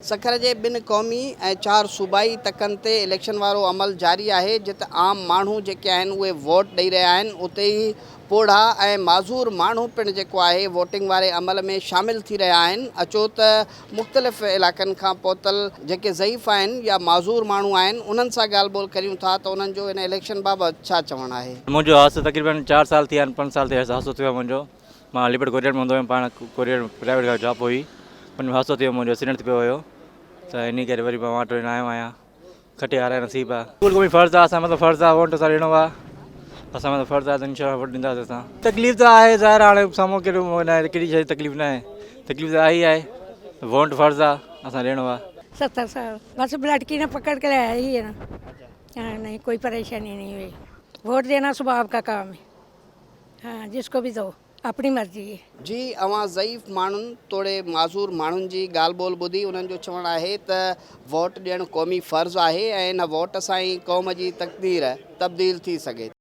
سکر جي ٻن قومي ۽ چار صوبائي تڪن تي اليڪشن وارو عمل جاري آهي جت عام ماڻهو جيڪي آهن اهي ووٽ ڏئي رهيا آهن اتي ئي پوڙها ۽ معذور ماڻهو پڻ جيڪو آهي ووٽنگ واري عمل ۾ شامل ٿي رهيا آهن اچو ته مختلف علائقن کان پهتل جيڪي ضعيف آهن يا معذور ماڻهو آهن انهن سان ڳالهه ٻولهه ڪريون ٿا ته انهن جو ان اليڪشن بابت ڇا چوڻ آهي. منهنجو حادثو تقريبن چار سال ٿيا آهن پنج سال ٿيا حادثو ٿيو آهي منهنجو مان لپٽ ڪوريئر ۾ هوندو هيم پاڻ ڪوريئر پرائيويٽ گاڏي جاب هئي ان ۾ حادثو ٿي ويو منهنجو ايڪسيڊنٽ ٿي پيو هيو ته انهي ڪري وري مان واٽ نه آيو آهيان کٽي هارائي نصيب آ. قبول قومي فرض آ اسان مٿان فرض آ ووٽ اسان ڏيڻو آ اسان مٿان فرض آ ته انشاء الله ووٽ ڏينداسين اسان. تڪليف ته آهي ظاهر آ هاڻي سامهون ڪهڙو نه آهي ڪهڙي شي جي تڪليف نه آهي تڪليف ته آهي ئي آهي ووٽ فرض آ اسان ڏيڻو آ. 70 سال بس لڙڪي نے پڪڙ کے لايا ہی ہے نا ہاں نہیں کوئی پریشانی نہیں ہوئی ووٹ دینا سباب کا کام ہے ها جس کو به دو اپني مرضي هي. جي اوهان ضعيف ماڻهن توڙي معذور ماڻهن جي ڳالهه ٻولهه ٻڌي انهن جو چوڻ آهي ته ووٽ ڏيڻ قومي فرض آهي ۽ ان ووٽ سان ئي قوم جي تقدير تبديل ٿي سگهي ٿي.